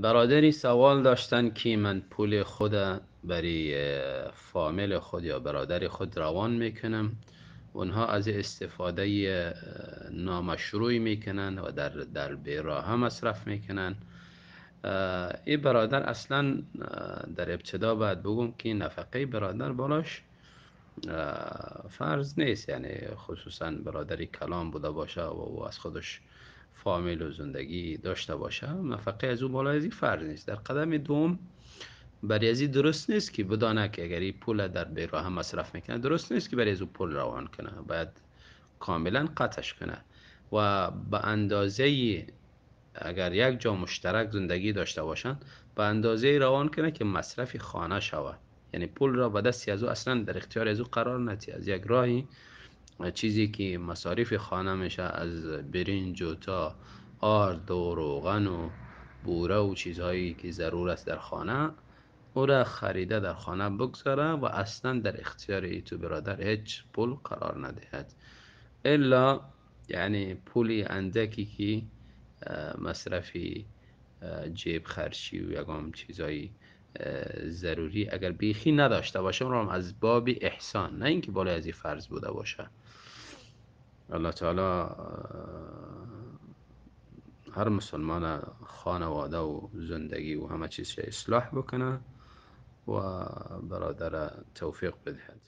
برادری سوال داشتن که من پول خود برای فامیل خود یا برادر خود روان میکنم، اونها از استفاده نامشروعی میکنن و در بیراه مصرف میکنن. این برادر اصلا در ابتدا باید بگم که نفقه برادر بالاش فرض نیست، یعنی خصوصا برادری کلام بوده باشه و او از خودش فامیل و زندگی داشته باشه، نفقه از او بالای از فرض نیست. در قدم دوم برای از درست نیست که بدانه که اگر این پول در بیراه مصرف میکنه، درست نیست که برای از او پول روان کنه، باید کاملا قطعش کنه و به اندازه اگر یک جا مشترک زندگی داشته باشن به اندازه روان کنه که مصرف خانه شود، یعنی پول را به دست از او اصلا در اختیار از او قرار نده. از یک راهی چیزی که مصارف خانه میشه، از برنج و تا آرد و روغن و بوره و چیزهایی که ضرور است در خانه، او را خریده در خانه بگذاره و اصلا در اختیار ای تو برادر هیچ پول قرار ندهد، الا یعنی پولی اندکی که مصرفی جیب خرچی و یکم چیزایی ضروری اگر بیخی نداشته باشه، اون از باب احسان، نه اینکه بالای از این فرض بوده باشه. الله تعالی هر مسلمان خانواده و زندگی و همه چیز اصلاح بکنه و برادر توفیق بدهد.